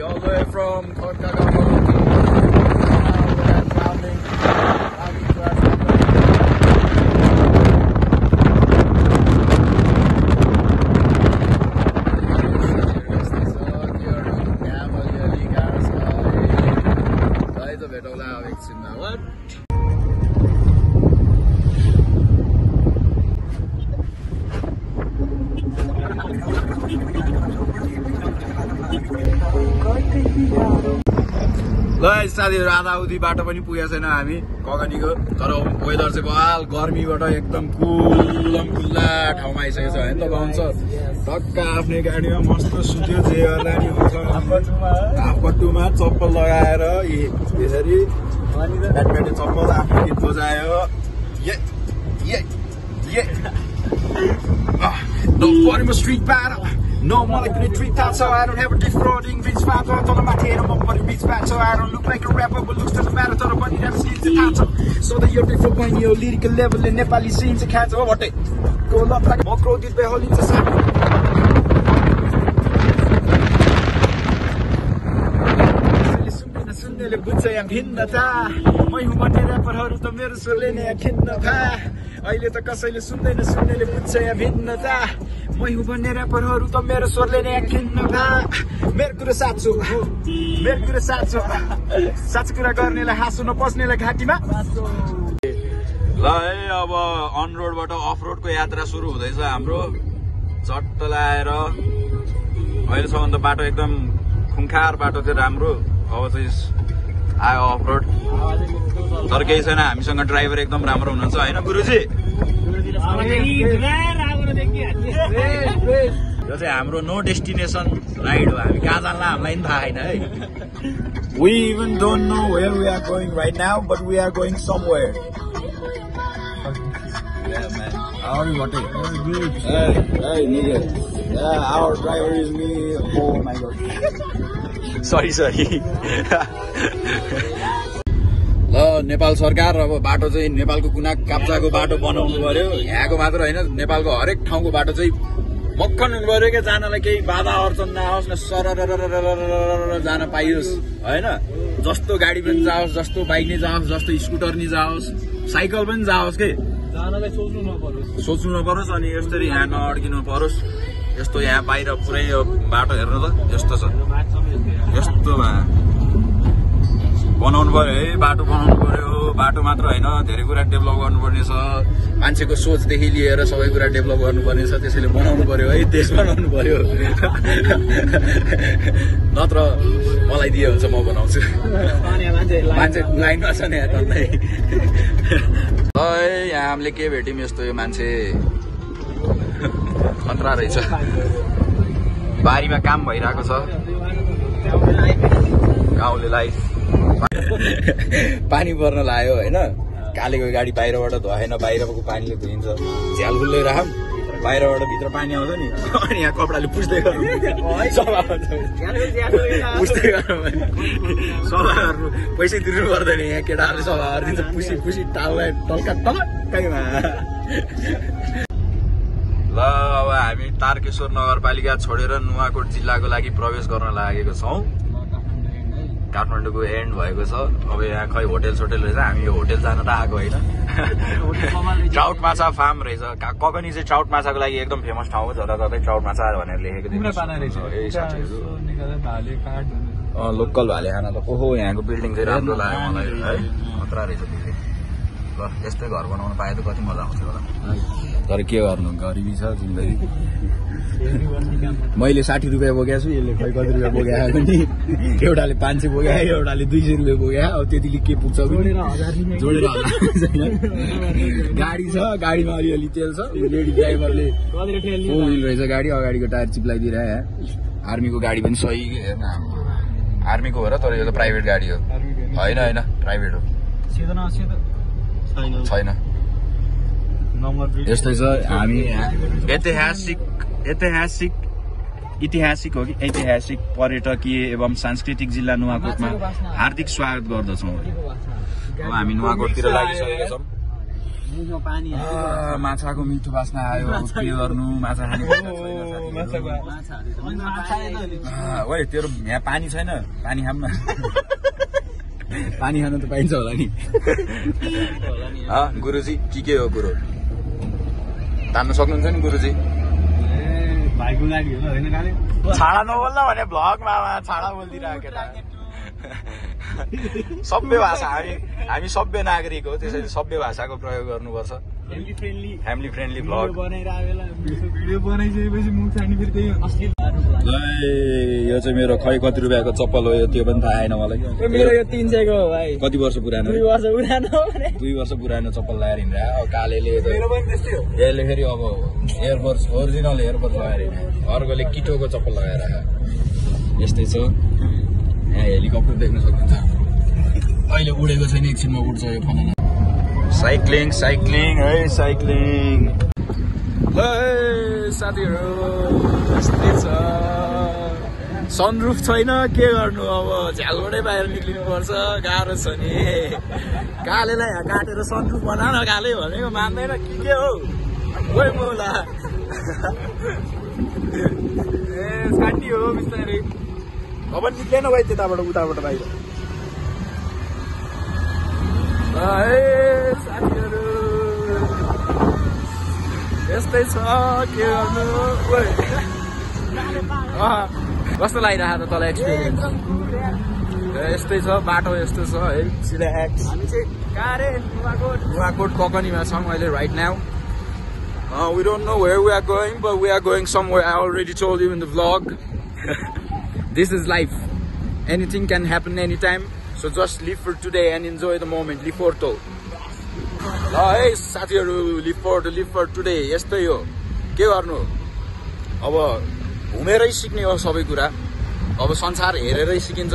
all the way from Kotkagawa. ल साथीहरु आधा उधी बाटो पनि पुगेको छैन हामी कगनीको तर वेदर चाहिँ बहाल गर्मीबाट एकदम खुल्ला ठाउँमा आइसकेको छ हैन त बाउन्छ टक्क आफ्नै गाडीमा मस्त सुत्यो जे गर्दा नि हुन्छ हाफपट्टुमा चप्पल लगाएर यसरी ब्याटब्याटे चप्पल आफ्नो गीत बजायो No for street battle. No molecular treat that, so I don't have a defrauding beach fight on the matter of my beach back, so I don't look like a rapper, but looks doesn't matter to the money that seems to answer. So that you're different when your lyrical level in Nepali scenes a cat or what they go up like a more crowded by holding the sun. सुन्नेले बुझ्छ यहाँ भिन्नता मै हुने र्यापरहरू त मेरो स्वरले नै खिन्न भा अहिले त कसैले सुन्दैन सुन्नेले बुझ्छ यहाँ भिन्नता मै हुने र्यापरहरू त मेरो स्वरले नै खिन्न भा मेरो कुरा साँचो साँचो कुरा गर्नेलाई हाँसो नपस्नेलाई घाँटीमा ल है अब अन रोडबाट अफ रोडको यात्रा सुरु हुँदैछ हाम्रो चट्ट लाएर अहिलेसम्म त बाटो एकदम खुङखार बाटो थियो राम्रो अब चाहिँ आयो अफ रोड तर केही छैन हामीसँग ड्राइभर एकदम राम्रो हुनुहुन्छ हैन गुरुजी यो चाहिँ हाम्रो नो डेस्टिनेसन राइड हो हामी कहाँ जान्ला हामीलाई पनि थाहा छैन है We even don't know where we are going right now but we are going somewhere. Yeah man. How are you Mate? Good. Hey nigga. Yeah, our driver is me. Oh my god. Sorry. ल नेपाल सरकार अब बाटो चाहिँ नेपालको कुना काप्चाको बाटो बनाउनु पर्यो यहाँको मात्र हैन नेपालको हरेक ठाउँको बाटो चाहिँ मक्खन हुनु पर्यो के जानलाई केही बाधा अडचन नआओस् न सरर जान पाइयोस् हैन जस्तो गाडी पनि जाओस् जस्तो बाइक नै जाओस् जस्तो स्कुटर नै जाओस् साइकल पनि जाओस् के जानलाई सोच्नु नपरोस् अनि यसरी यहाँ नअड्किनु परोस् यस्तो यहाँ बाहिर पुरै यो बाटो हेर्नु त यस्तो छ यस्तोमा बनाउनु पर्यो है बाटो बनाउनु पर्यो बाटो मात्र हैन धेरै कुरा डेभलप गर्नुपर्ने छ मान्छेको सोचदेखि लिएर सबै कुरा डेभलप गर्नुपर्ने छ त्यसैले बनाउनु पर्यो है देश बनाउनु पर्यो नत्र मलाई दिए हुन्छ म बनाउँछु मान्छे लाइनमा छ नि यहाँ टन्नै यहाँ हामीले के भेट्यौँ यस्तो यो मान्छे खतरा रहेछ बारीमा काम भइरहेको छ गाउँले लाइफ पानी पर्न लाग्यो हैन कालेको गाडी बाहिरबाट धुएन बाहिरको पानीले धुइन्छ झ्याल खुल्लै राखम बाहिरबाट भित्र पानी आउँछ नि अनि यहाँ कपडाले पुस्दै गर्नु सभा गर्नु पैसा तिर्नु पर्दैन यहाँ केटाहरूले सभा गरिदिन्छ पुसी टाललाई टल्का टलक्कैमा ल अब हामी तारकेश्वर नगरपालिका छोडेर नुवाकोट जिल्लाको लागि प्रवेश गर्न लागेको छौं काठमाडौँको एन्ड भएको छ अब यहाँ खै होटल रहेछ हामी यो होटल जान त आएको होइन ट्राउट माछा फार्म रहेछ ककनी चाहिँ ट्राउट माछाको लागि एकदम फेमस ठाउँ हो जता जतै ट्राउट माछा भनेर लेखेको थियो लोकल भाले खाना त ओहो यहाँको बिल्डिङ चाहिँ राम्रो लाग्यो मलाई है खतरा रहेछ ल यस्तै घर बनाउन पाए त कति मजा आउँथ्यो होला तर के गर्नु गरिबी छ जिन्दगी मैले 60 रुपियाँ बोकेको छु यसले खै कति रुपियाँ बोकेको नि एउटाले 500 बोकेको एउटाले 200 रुपियाँ बोकेको अब त्यतिले के पुग्छ जोडेर गाडी छ गाडीमा अलिअलि तेल छ लेडी ड्राइभरले 4 व्हील रहेछ गाडी अगाडिको टायर चिप्लाइदिइरहे आर्मीको गाडी पनि सही आर्मीको हो र तर यो त प्राइभेट गाडी हो होइन प्राइभेट हो छैन यस्तै छ हामी ऐतिहासिक हो कि ऐतिहासिक पर्यटकीय एवं सांस्कृतिक जिल्ला नुवाकोटमा हार्दिक स्वागत गर्दछौँ अब हामी नुवाकोटतिर लागिसकेका छौँ माछाको मिठो बास्ना आयो के गर्नु माछा खाने ओइ तेरो यहाँ पानी छैन पानी खाम न पानी खानु त पाइन्छ होला नि गुरुजी के हो कुरो तान्नु सक्नुहुन्छ नि गुरुजी छाडा नबोल्न भने भ्लगमा छाडा बोलिदिरहेको केटा सभ्य भाषा हामी सभ्य नागरिक हो त्यसैले सभ्य भाषाको प्रयोग गर्नुपर्छ फ्यामिली फ्रेन्डली भ्लग यो चाहिँ मेरो खै कति रुपियाँको चप्पल हो यो त्यो पनि थाहा आएन मलाई मेरो यो 300 को हो भाइ कति वर्ष पुरानो 2 वर्ष पुरानो 2 वर्ष पुरानो चप्पल लगाएर हिँड्दा कालेले यसले फेरि अब एयरफोर्स ओरिजिनल एयरफोर्स लगाएर अर्कोले किटोको चप्पल लगाएर यस्तै छ यहाँ हेलिकप्टर देख्न सक्नुहुन्छ अहिले उडेको छैन एकछिनमा उड्छ यो फलाना साइक्लिङ है साइक्लिङ साथीहरू यस्तै छ सनरुफ छैन के गर्नु अब झ्यालबाटै बाहिर निक्लिनु पर्छ गाह्रो छ नि कालेलाई यहाँ काटेर सनरुफ बनाउन काले भनेको मान्दैन के हो ओइ मौला ए साटी हो बिस्तारै अब निक्लेन भाइ त्यताबाट उताबाट बाहिर साथीहरू यस्तै छ के गर्नु कस्तो लागिरहेको त तँलाई एक्सपिरियन्स यस्तै छ बाटो यस्तो छ है सिलेक्स नुवाकोट ककनीमा छौँ अहिले right now we don't know where we are going but we are going somewhere I already told you in the vlog this is life anything can happen anytime so just live for today and enjoy the moment live for to ल है साथीहरू live for today यस्तै हो के गर्नु अब घुमेरै सिक्ने हो सबै कुरा अब संसार हेरेरै सिकिन्छ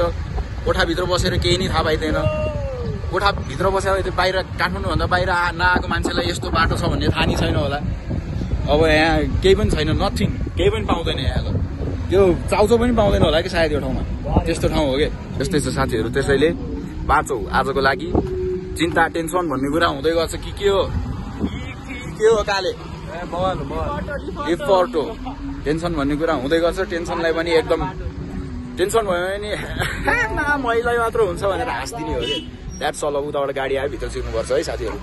कोठाभित्र बसेर केही नै थाहा पाइँदैन कोठाभित्र बसेर बाहिर काठमाडौँभन्दा बाहिर नआएको मान्छेलाई यस्तो बाटो छ भन्ने थाहा नै छैन होला अब यहाँ केही पनि छैन नथिङ केही पनि पाउँदैन यहाँ त त्यो चाउचाउ पनि पाउँदैन होला कि सायद यो ठाउँमा त्यस्तो ठाउँ हो कि त्यस्तै छ साथीहरू त्यसैले बाँचौ आजको लागि चिन्ता टेन्सन भन्ने कुरा हुँदै गर्छ के हो काले लिभ फर टु टेन्सन भन्ने कुरा हुँदै गर्छ टेन्सनलाई पनि एकदम टेन्सन भयो भने महिला मात्र हुन्छ भनेर हाँसिदिने हो कि द्याट्स अल उताबाट गाडी आयो भित्र छिर्नुपर्छ है साथीहरू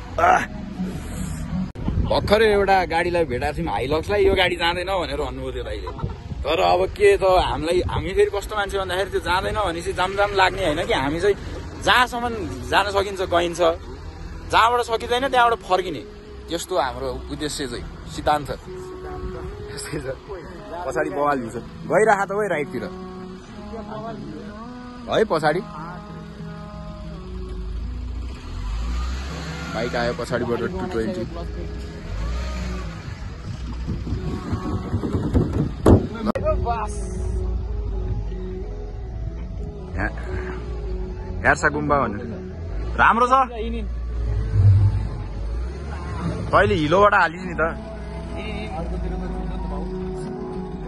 भर्खरै एउटा गाडीलाई भेटाएको थियौँ हाइलक्सलाई यो गाडी जाँदैन भनेर भन्नुभयो त्यो दाइले तर अब के त हामी फेरि कस्तो मान्छे भन्दाखेरि त्यो जाँदैन भनेपछि जाम लाग्ने होइन कि हामी चाहिँ जहाँसम्म जान सकिन्छ गइन्छ जहाँबाट सकिँदैन त्यहाँबाट फर्किने त्यस्तो हाम्रो उद्देश्य चाहिँ सिद्धान्त पछाडि बवाल हुन्छ गइरहेको त हो राइटतिर है पछाडि बाइक आयो पछाडिबाट 220 हेर्सा गुम्बा भन्नु राम्रो छ कहिले हिलोबाट हालिस् नि त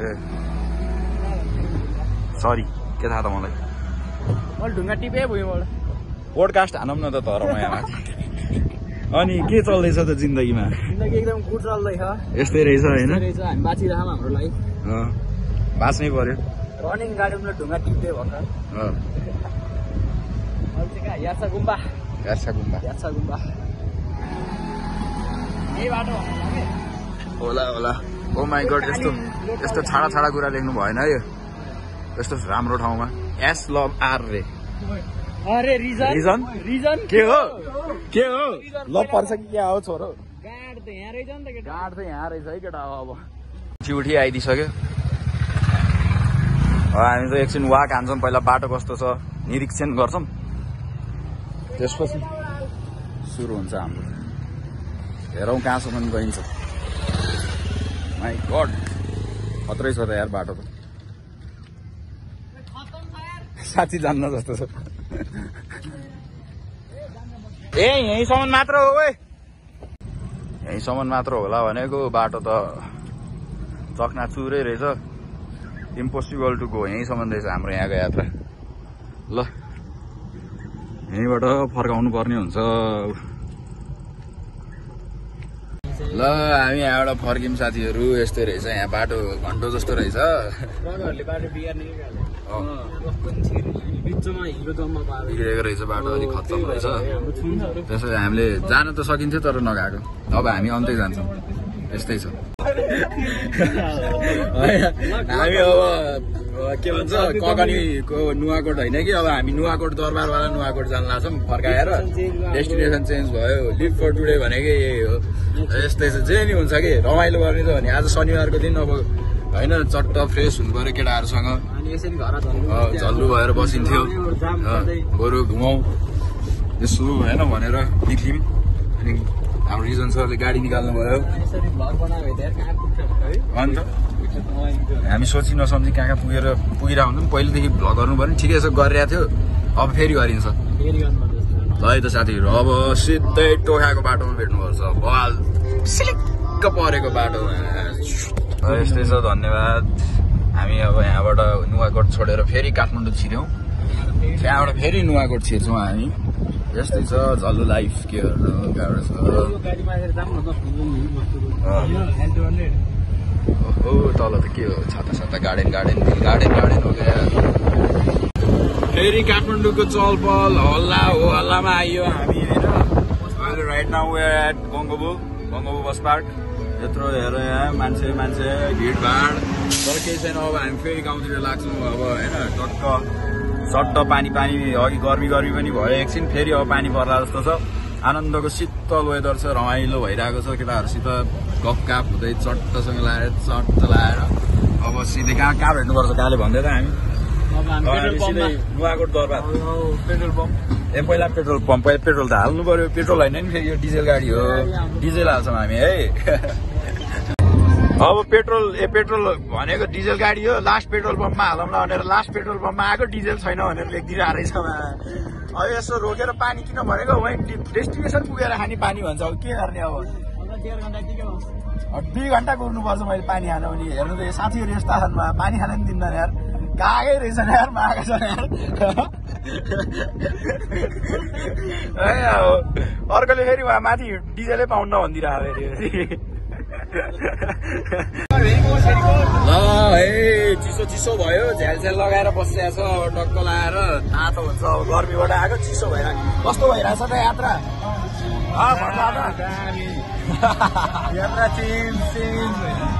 ए सरी के थाहा त मलाई ढुङ्गा टिपे भुइँबाट पोडकास्ट हानौँ न त तर म यहाँ अनि के चल्दैछ त जिन्दगीमा जिन्दगी एकदम गुड चल्दैछ यस्तै रहेछ होइन हामी बाँचिरहेको हाम्रो लाइफ बाँच्नै पर्यो रनिङ गाडीमा ढुङ्गा टिप्दै भर्खर यात्रा गुम्बा यही बाटो होला ओ माई गड यस्तो छाडा कुरा लेख्नु भएन है यो यस्तो राम्रो ठाउँमा एस लभ आर रे अरे रिजन के हो लभ पर्छ कि क्या हो छोरो गाड त यहाँ रहेछ नि त केटा गाड त यहाँ रहेछ है केटा अब उठी आइदिसक्यो हामी त एकछिन वाक हान्छौँ पहिला बाटो कस्तो छ निरीक्षण गर्छौँ त्यसपछि सुरु हुन्छ हाम्रो हेरौँ कहाँसम्म गइन्छ माई गड खत्रै छ त यार बाटो त साँच्ची जान्न जस्तो छ ए यहीँसम्म मात्र हो यहीँसम्म मात्र होला भनेको बाटो त चकनाचुरै रहेछ इम्पोसिबल टु गो यहीँसम्म रहेछ हाम्रो यहाँको यात्रा ल यहीँबाट फर्काउनु पर्ने हुन्छ ल हामी यहाँबाट फर्कियौँ साथीहरू। यस्तै रहेछ यहाँ बाटो घन्टो जस्तो रहेछ। बिग्रेको रहेछ बाटो, अलिक खत्तम रहेछ। त्यसो हामीले जान त सकिन्थ्यो तर नगएको। अब हामी अन्तै जान्छौँ, यस्तै छ। हामी अब के भन्छ ककनीको नुवाकोट होइन कि, अब हामी नुवाकोट दरबारवाला नुवाकोट जान लाग्छौँ फर्काएर। डेस्टिनेसन चेन्ज भयो, लिभ फर टुडे भनेकै यही हो। यस्तै छ, जे नि हुन्छ कि रमाइलो गर्ने त भने। आज शनिबारको दिन अब होइन चट्ट फ्रेस हुनु पऱ्यो केटाहरूसँग, झल्लु भएर बसिन्थ्यो। बरु घुमाउँ यसो होइन भनेर निक्ल्यौँ। अनि हाम्रो रिजन सरले गाडी निकाल्नु भयो। अन्त हामी सोची नसम्झी कहाँ पुगिरहेको हुन्छौँ। पहिलेदेखि भ्लग गर्नु पर्ने ठिकै छ, गरिरहेको थियो। अब फेरि गरिन्छ। ल है त साथीहरू, अब सिधै टोखाको बाटोमा भेट्नुपर्छ। बवाल सिलिक्क परेको बाटोमा। यस्तै छ, धन्यवाद। हामी अब यहाँबाट नुवाकोट छोडेर फेरि काठमाडौँ छिर्यौँ। त्यहाँबाट फेरि नुवाकोट छिर्छौँ हामी। यस्तै छ झल्लु लाइफ। के गर्नु, गाह्रो छ। ओहो तल त के हो, छाता छाता गार्डन गार्डन हो गया। फेरि काठमाडौँको चलपल हल्ला हो हल्लामा आइयो हामी होइन। अहिले right now we are at Gongabu bus park. यत्रो हेर यहाँ मान्छे भिडभाड, तर केही छैन। अब हामी फेरि गाउँतिर लाग्छौँ अब होइन। टक्क सट्ट पानी अघि गर्मी पनि भयो एकछिन, फेरि अब पानी पर्ला जस्तो छ। आनन्दको शीतल वेदर छ, रमाइलो भइरहेको छ। केटाहरूसित गफगाफ हुँदै चट्टसँग लाएर अब सिधै कहाँ भेट्नुपर्छ कहाँले भन्दै त हामी नुवाकोट दरबार पेट्रोल पम्प। पहिला पेट्रोल त हाल्नु पर्यो। पेट्रोल होइन नि फेरि, यो डिजेल गाडी हो, डिजेल हाल्छौँ हामी है। अब पेट्रोल भनेको डिजेल गाडी हो। लास्ट पेट्रोल पम्पमा हालौँ न भनेर लास्ट पेट्रोल पम्पमा आएको, डिजेल छैन भनेर लेखिदिरहेको रहेछ। अब यसो रोकेर पानी किन भनेको, वहीँ डेस्टिनेसन पुगेर खाने पानी भन्छ। अब के गर्ने, अब 2 घन्टा कुर्नुपर्छ मैले पानी खान पनि। हेर्नु त यो साथीहरू यस्ता छन्, पानी खान पनि दिँदैन यार। गएकै रहेछन् यार, मागेको छन् यार। अर्कोले फेरि उहाँ माथि डिजेलै पाउन्न भनिदिरहेको फेरि। ल है चिसो भयो, झ्यालझ्याल लगाएर बसिरहेको छ। टक्क लगाएर तातो हुन्छ। अब गर्मीबाट आएको चिसो भइरहेको। कस्तो भइरहेछ त यात्रा?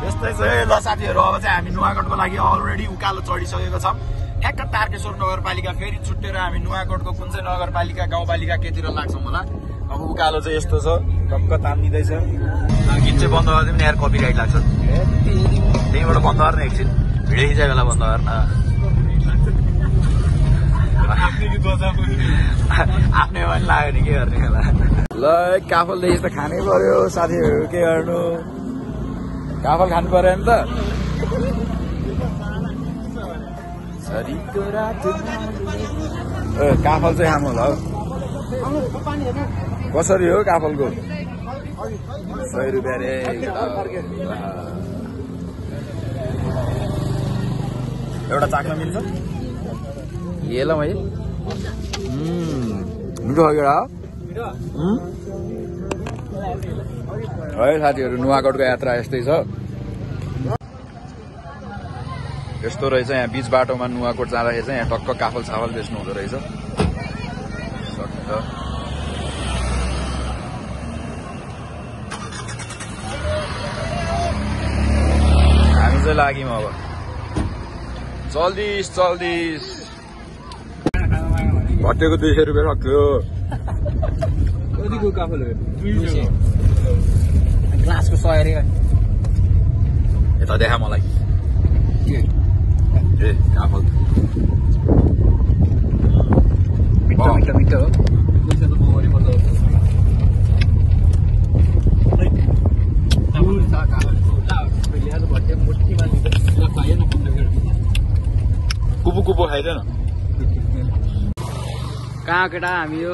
यस्तै छ है। ल साथीहरू, अब चाहिँ हामी नुवाकोटको लागि अलरेडी उकालो चढिसकेको छौँ। ठ्याक्क तारकेश्वर नगरपालिका फेरि छुट्टेर हामी नुवाकोटको कुन चाहिँ नगरपालिका गाउँपालिका केतिर लाग्छौँ होला। अब उकालो चाहिँ यस्तो छ, टक्क तान्दिँदैछ। गीत चाहिँ बन्द गरिदिउँ न यार, कपिराइट लाग्छ। त्यहीँबाट बन्द गर्ने एकछिन, भिडियो खिचाइ बेला बन्द गर्न। आफ्नै पनि लाग्यो नि, के गर्ने होला। ल काफलदेखि त खानै पर्यो साथीहरू, के गर्नु। काफल खानु पर्यो नि त। काफल चाहिँ खानु होला। कसरी हो काफलको? 100 रुपियाँ रे। एउटा चाख्न मिल्छ? ये ल मैले मिठो हो केटा है। साथीहरू नुवाकोटको यात्रा यस्तै छ। यस्तो रहेछ यहाँ बीच बाटोमा नुवाकोट जाँदाखेरि चाहिँ यहाँ टक्क काफल साफल बेच्नु हुँदो रहेछ। हामी चाहिँ लाग्यौँ अब। चल्दिस भट्टेको 200 रुपियाँ सक्यो। ग्लासको 100 रे। यता देखा मलाई काफल मिठो। कुपु खाइदैन। कहाँ केटा हामी यो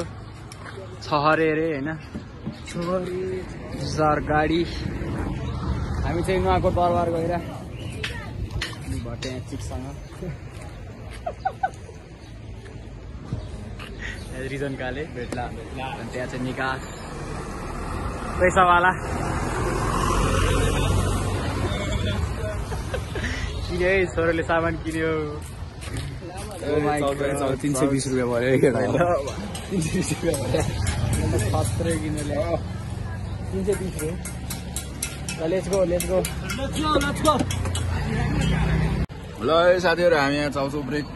छहरे अरे होइन, गाडी। हामी चाहिँ नुवाकोट दरबार गएर भट्टे चिकसँग रिजन काले भेट्ला। अनि त्यहाँ चाहिँ निकास पैसावाला किन्यो है छोरोले सामान किन्यो 320 रुपियाँ भयो केटा 320 रुपियाँ खत्रै किन्योले 320 रुपियाँ लेट्स गो ल साथीहरु हामी यहाँ चाउचाउ ब्रेक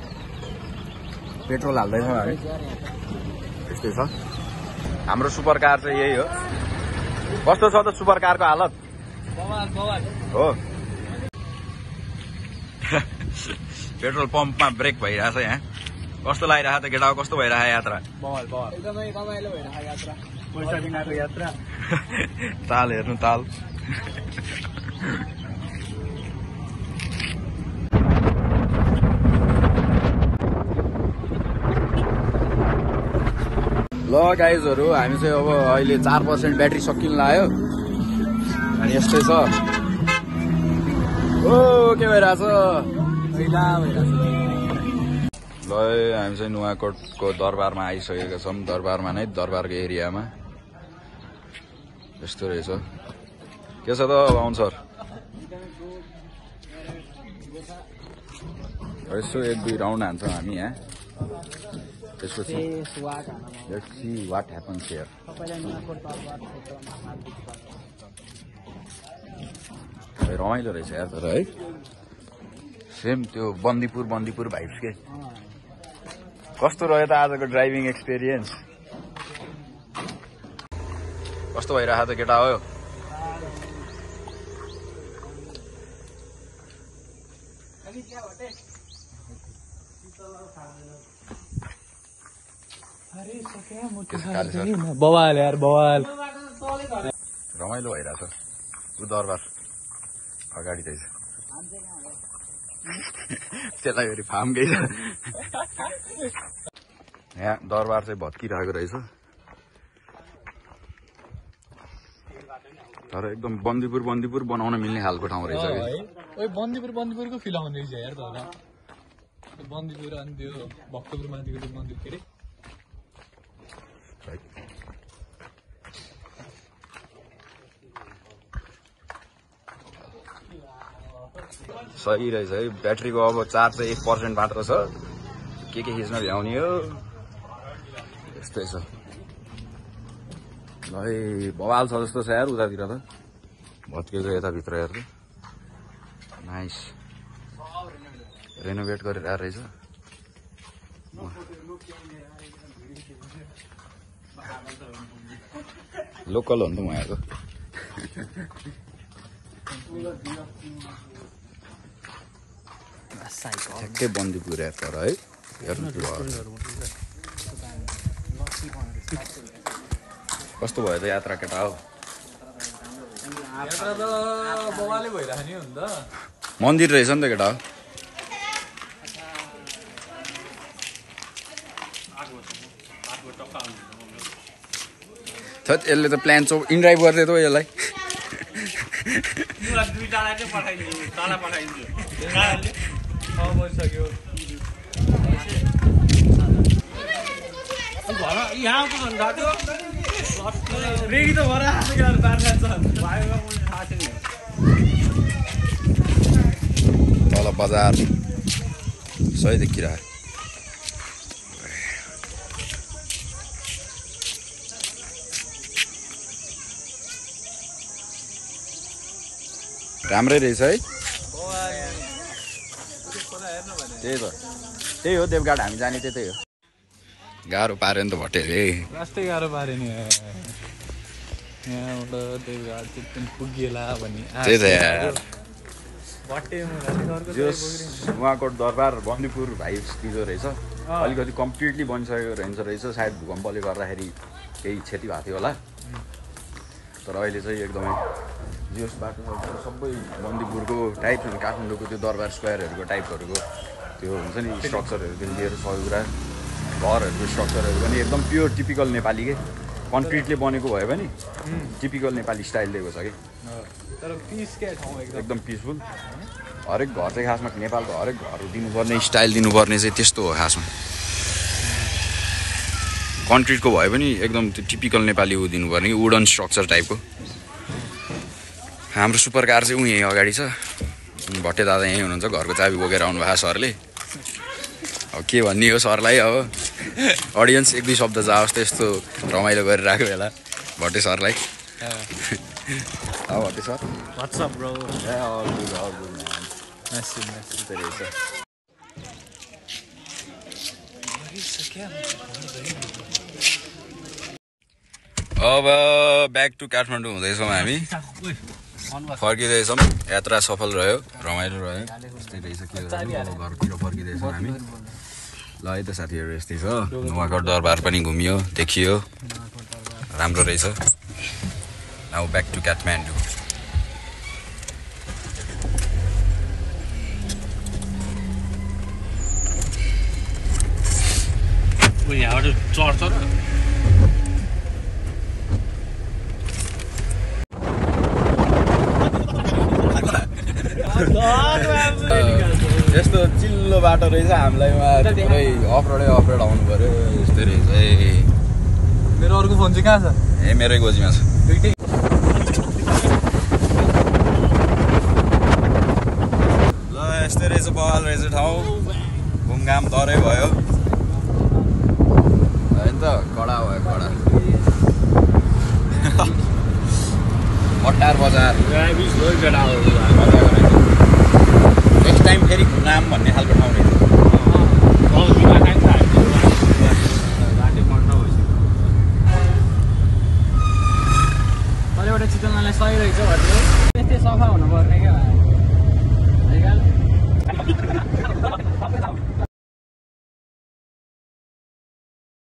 पेट्रोल हाल्दैछौँ हामी त्यस्तै छ हाम्रो सुपर कार चाहिँ यही हो कस्तो छ त सुपर कारको हालत हो पेट्रोल पम्पमा ब्रेक भइरहेछ यहाँ कस्तो लागिरहेछ त केटा कस्तो भइरहेछ यात्रा एकदमै रमाइलो भइरहेको यात्रा पैसा बिनाको यात्रा ताल हेर्नु ताल ल गाइजहरु हामी चाहिँ अब अहिले 4% ब्याट्री सकिन लाग्यो अनि यस्तै छ ओ के भइरहेछ ल हामी चाहिँ नुवाकोटको दरबारमा आइसकेका छौँ दरबारमा नै दरबारको एरियामा यस्तो रहेछ के छ त बाहुन सर यसो 1-2 राउन्ड हान्छौँ हामी यहाँ त्यसपछि let's see what happens here रमाइलो रहेछ यार तर है सेम त्यो बन्दीपुर भाइब्स के कस्तो रह्यो त आजको ड्राइभिङ एक्सपिरियन्स कस्तो भइरहेको त केटा हो बवाल यार बवाल रमाइलो भइरहेछ ऊ दरबार अगाडि रहेछ त्यसलाई फेरि फार्म गई यहाँ दरबार चाहिँ भत्किरहेको रहेछ तर एकदम बन्दीपुर बनाउन मिल्ने खालको ठाउँ रहेछ बन्दीपुरको फिल आउने रहेछ यार त बन्दीपुर अनि त्यो भक्तपुर माथिको त्यो मन्दिर के अरे सही रहेछ है ब्याट्रीको अब चार्ज चाहिँ 1% मात्र छ के खिच्न भ्याउने हो यस्तै छ ल बवाल छ जस्तो छ यार उतातिर त भत्केको यताभित्र हेर्नु नाइस रेनोभेट गरेर आएर रहेछ लोकल हो नि त म यहाँको ठ्याक्कै बन्दीपुर पर है हेर्नु कस्तो भयो त यात्रा केटा हो यात्रा त बवालै भइरहेको नि हो नि त मन्दिर रहेछ नि त केटा हो यसले त प्लान चौ इनड्राइभ गर्दै त यसलाई तल बजार सही देखिरह राम्रै रहेछ है त्यही हो देवघाट हामी जाने त्यही हो गाह्रो पार्यो नि त भट्टेले रास्तै गाह्रो पार्यो नि यहाँबाट देवघाट चाहिँ पुगिएला भन्ने त्यही त यार उहाँको दरबार बन्दीपुर भाइब्स दिँदो रहेछ अलिकति कम्प्लिटली बनिसकेको रहेछ सायद भूकम्पले गर्दाखेरि केही क्षति भएको थियो होला तर अहिले चाहिँ एकदमै जियोस बाटो सबै बन्दीपुरको टाइप काठमाडौँको त्यो दरबार स्क्वायरहरूको टाइपहरूको त्यो हुन्छ नि स्ट्रक्चरहरूदेखि लिएर सबै कुरा घरहरूको स्ट्रक्चरहरू पनि एकदम प्योर टिपिकल नेपाली के कन्क्रिटले बनेको भयो भने टिपिकल नेपाली स्टाइल दिएको छ कि तर पिस के ठाउँ एकदम पिसफुल हरेक घर चाहिँ खासमा नेपालको हरेक घर दिनुपर्ने स्टाइल दिनुपर्ने चाहिँ त्यस्तो हो खासमा कन्क्रिटको भयो भने एकदम त्यो टिपिकल नेपाली ऊ दिनुपर्ने कि वुडन स्ट्रक्चर टाइपको हाम्रो सुपर कार चाहिँ उहीँ अगाडि छ भट्टे दादा यहीँ हुनुहुन्छ घरको चाबी बोकेर आउनु भएको सरले अब के भन्ने हो सरलाई अब अडियन्स एक दुई शब्द जाओस् त यस्तो रमाइलो गरिरहेको बेला भट्टे सरलाई भट्टे सर What's up, bro? अब ब्याक टु काठमाडौँ हुँदैछौँ हामी फर्किँदैछौँ यात्रा सफल रह्यो रमाइलो रह्यो यस्तै रहेछ के गर्नु घरतिर फर्किँदैछौँ हामी ल है त साथीहरू यस्तै छ नुवाकोट दरबार पनि घुमियो देखियो राम्रो रहेछ नाउ ब्याक टु काठमाडौँ यहाँबाट चढ्छ र यस्तो चिल्लो बाटो रहेछ हामीलाई पुरै अफरोडै अफरोड आउनु पर्यो यस्तै रहेछ ए मेरो अर्को फोन चाहिँ कहाँ छ ए मेरै गोजीमा छ ल यस्तै रहेछ बवाल रहेछ ठाउँ घुमघाम तरै भयो होइन त कडा भयो कडा मट्टार बजार नेक्स्ट टाइम फेरि घुमघाम भन्ने खालको ठाउँ रहेछ एउटा चितवनलाई सही रहेछ त्यस्तै सफा हुनुपर्ने क्या